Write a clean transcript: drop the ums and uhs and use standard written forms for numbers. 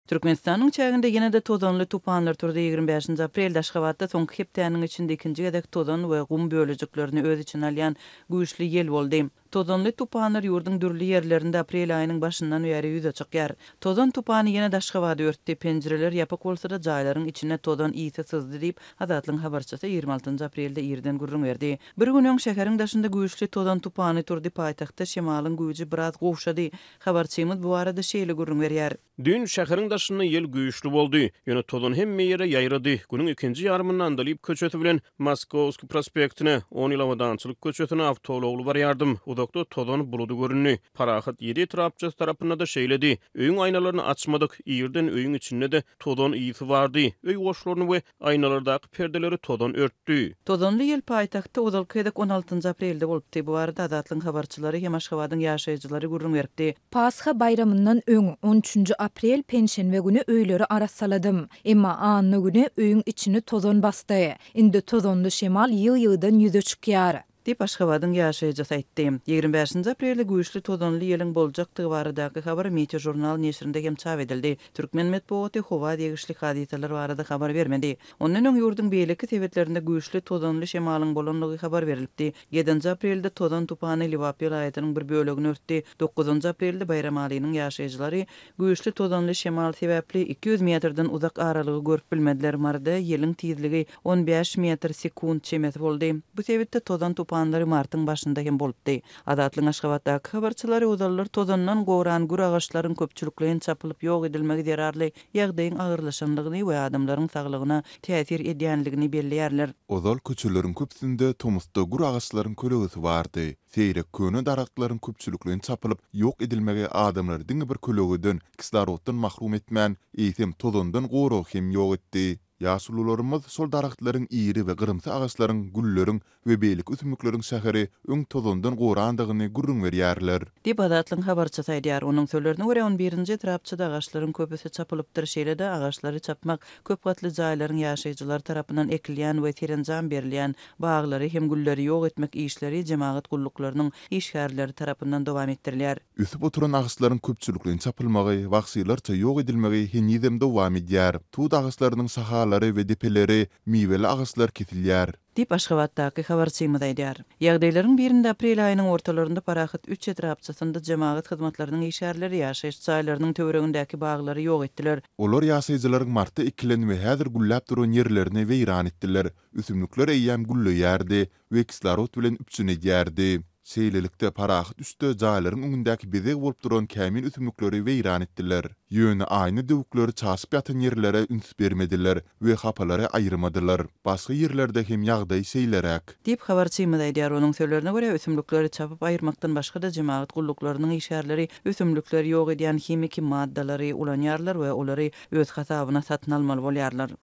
Türkmenistanyň çäginde ýene-de tozanly tupanlar turdy. 25-nji aprelde Aşgabatda soňky hepdäniň içinde ikinji gezek tozan we gum bölejiklerini öz içine alýan güýçli ýel boldy. Tozanly tupanlar ýurduň dürli ýerlerinde aprel aýynyň başyndan bäri ýüze çykýar. Tozan tupany ýene-de Aşgabady örtdi. Penjireler ýapyk bolsa-da, jaýlaryň içine tozan ysy syzdy diýip, Azatlygyň habarçysy 26-njy aprelde irden gürrüň berdi. Bir gün öň şäheriň daşynda güýçli tozan tupany turdy, paýtagtda şemalyň güýji biraz gowşady. Habarçymyz bu barada şeýle gürrüň berýär. Düýn şäheriň daşynda ýel güýçli boldy. Ýöne tozan hemme ýere ýaýrady. Günüň ikinji ýarymynda Andalyp köçesi bilen Moskowskiý prospektine, On ýyl Abadançylyk köçesine awtoulagly barýardym. Uzakda tozan buludy göründi. Parahat ýedi etrapçasy tarapynda-da şeýledi. Öýüň aýnalaryny açmadyk. Irden öýüň içinde-de tozan ysy bardy. Öý goşlaryny we Aýnalardaky perdeleri tozan örtdi. Tozanly ýel paýtagtda ozalky gezek on altynjy aprelde bolupdy. Bu barada Azatlygyň habarçylary hem Aşgabadyň ýaşaýjylary gürrüň beripdi. Pasha baýramyndan öň, on üçünji aprel, penşenbe güni öýleri arassaladym. Emma anna güni öýüň içini tozan basdy. Indi tozanly şemal ýygy-ýygydan ýüze çykýar. Diýip, Aşgabadyň ýaşaýjysy aýtdy. 25-nji aprelde güýçli tozanly ýeliň boljakdygy baradaky habar Meteožurnal neşirinde hem çap edildi. Türkmen metbugaty howa degişli hadysalar barada habar bermedi. Ondan öň ýurduň beýleki sebitlerinde güýçli tozanly şemalyň bolandygy habar berlipdi. Ýedinji aprelde tozan tupany Lebap welaýatynyň bir bölegini örtdi. Dokuzynjy aprelde Baýramalynyň ýaşaýjylary Güýçli tozanly şemal sebäpli 200 metrden uzak aralygy görüp bilmediler. Maryda ýeliň tizligi 15 metr sekunt çemesi boldy. Bu sebitde tozan tupanlary martyň başynda hem bolupdy. Azatlygyň Aşgabatdaky habarçylary ozallar tozandan goran gür agaçlaryň köpçülikleýin çapylyp ýok edilmegi zerarly ýagdaýyň agyrlaşandygyny we adamlaryň saglygyna täsir edýändigini belleýärler. Ozal köçeleriň köpüsinde tomusda gür agaçlaryň kölegesi bardy. Seýrek köne daragtlaryň köpçülikleýin çapylyp, ýok edilmegi adamlary diňe bir kölegeden, kisloroddan mahrum etmän, eýsem tozandan goragy hem ýok etdi. Ýaşulularymyz şol daragtlaryň iri we gyrymsy agaçlaryň, gülleriň we beýleki ösümlikleriň şäheri öň tozandan gorandygyny gürrüň berýärler. Diýip, Azatlygyň habarçysy aýdýar. Onuň sözlerine görä, on birinji etrapçada agaçlaryň köpüsi çapylypdyr, şeýle-de agaçlary çapmak köp gatly jaýlaryň ýaşaýjylary tarapyndan ekilýän we serenjam berilýän baglary hem gülleri ýok etmek işleri jemagat gulluklarynyň işgärleri tarapyndan dowam etdirilýär. Ösüp oturan agaçlaryň köpçülikleýin çapylmagy, wagşylarça ýok edilmegi henizem dowam edýär. Tut agaçlarynyň şahalary we depeleri, miweli agaçlar kesilýär. Diýip, Aşgabatdaky habarçymyz aýdýar. Ýagdaýlaryň birinde aprel aýynyň ortalarynda Parahat üç etrapçasynda jemagat hyzmatlarynyň işgärleri ýaşaýyş jaýlarynyň töweregindäki baglary ýok etdiler. Olar ýaşaýjylaryň martda ekilen we häzir gülläp duran ýerlerini weýran etdiler. Ösümlikler eýýäm gülleýärdi we kislorod bilen üpjün edýärdi. Şeýlelikde, Parahat üçde jaýlaryň öňündäki bezeg bolup duran kämil ösümlikleri weýran etdiler. Ýöne aýna döwükleri çaşyp ýatan ýerlere üns bermediler we hapalary aýyrmadylar. Başga ýerlerde hem ýagdaý şeýleräk. Diýip, habarçymyz aýdýar. Onuň sözlerine görä, ösümlikleri çapyp aýyrmakdan başga-da jemagat gulluklarynyň işgärleri ösümlikleri ýok edýän himiki maddalary ulanýarlar we olary öz hasabyna satyn almaly bolýarlar.